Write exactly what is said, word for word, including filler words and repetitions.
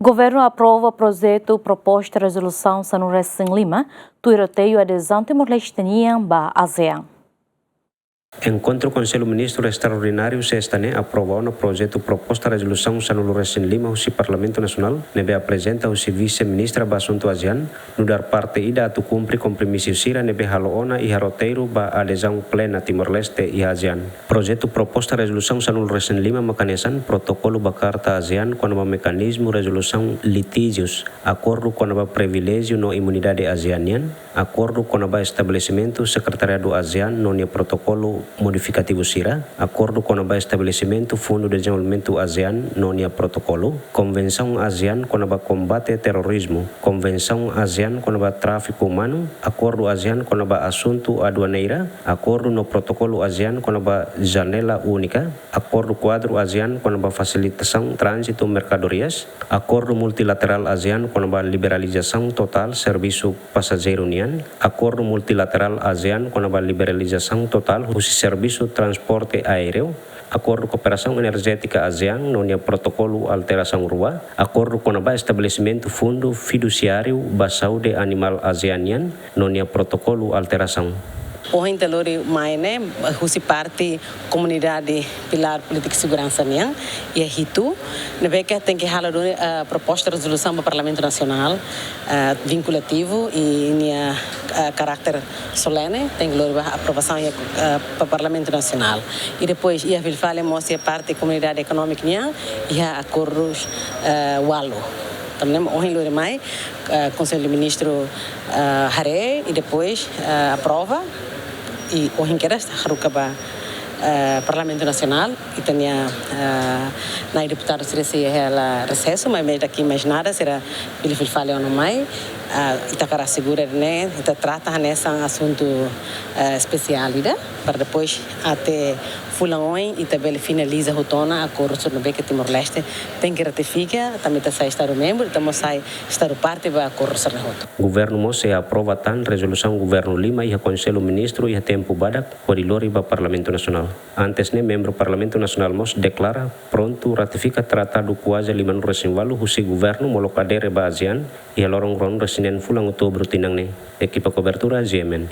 Governu aprova projetu proposta rezolusaun sanulu-resin-lima, tuir roteiru adezaun Timor-Leste nian ba ASEAN. Enkontru Konsellu Ministru Estraordináriu sesta ne'e aprova ona projetu proposta rezolusaun sanulu-resin-lima husi Parlamentu Nasionál, ne'ebé aprezenta husi Vise-Ministra ba Asuntu ASEAN, nu'udar parte ida atu kumpre kompromisu sira ne'ebé halo ona iha roteiru ba adezaun plena Timor-Leste iha ASEAN. Projetu proposta rezolusaun sanulu-resin-lima mak hanesan: protokolu ba Karta ASEAN kona-ba mekanizmu rezolusaun litíjius, akordu kona-ba priviléjiu no imunidade ASEAN nian, akordu kona-ba estabelesimentu Sekretariadu ASEAN no nia protokolu modifikativu sira, akordu kona-ba estabelesimentu Fundu Dezenvolvimentu ASEAN no nia protokolu, Konvensaun ASEAN kona-ba kombate terorizmu, Konvensaun ASEAN kona-ba tráfiku umanu, akordu ASEAN kona-ba asuntu aduaneira, akordu no protokolu ASEAN kona-ba janela únika, akordu kuadru ASEAN kona-ba fasilitasaun tránzitu merkadorias, akordu multilaterál ASEAN kona-ba liberalizasaun totál servisu pasajeiru nian, akordu multilaterál ASEAN kona-ba liberalizasaun totál husi servisu transporte aéreu, akordu kooperasaun enerjétika ASEAN no nia protokolu alterasaun rua, akordu kona-ba estabelesimentu Fundu Fidusiáriu ba Saúde Animál ASEAN nian no nia protokolu alterasaun. Ohin ita lori mai ne'e, husi parte komunidade pilár polítika seguransa nian, iha hitu, ne'ebé ke tenke halo duni, eh, proposta rezolusaun ba Parlamentu Nasionál, eh, vinkulativu i nia, eh, karáter solene, tenke lori ba aprovasaun iha, eh, ba Parlamentu Nasionál. I depois iha fila fali mós iha parte komunidade ekonómika nian, iha akordus, eh, ualu. Tanba ne'e ohin lori mai, eh, Konsellu Ministru, eh, haree i depois, eh, aprova. I ohin kedas ita haruka ba, eh, Parlamentu Nasionál, ita-nia, eh, nai deputadu sira sei hela resesu, maibé daqui mais nada sira fila fali ona mai, eh, ita hakarak asegura ne'e, ita trata hanesan asuntu, eh, espesiál ida, para depois até fulan oin ita bele finaliza hotu ona akordu sira ne'ebé ke Timor-Leste tenke ratifika, tanba ita sai Estadu membru, ita mós sai Estadu parte ba akordu sira hotu. Governu mós sei aprova tan rezolusaun Governu lima iha Konsellu Ministru iha tempu badak, hodi lori ba Parlamentu Nasionál. Antes ne'e, membru Parlamentu Nasionál mós deklara prontu ratifika tratadu kuaze limanulu-resin-ualu husi Governu molok adere ba ASEAN iha loron ruanulu-resin-neen fulan Outubru tinan ne'e. Ekipa kobertura, G M N.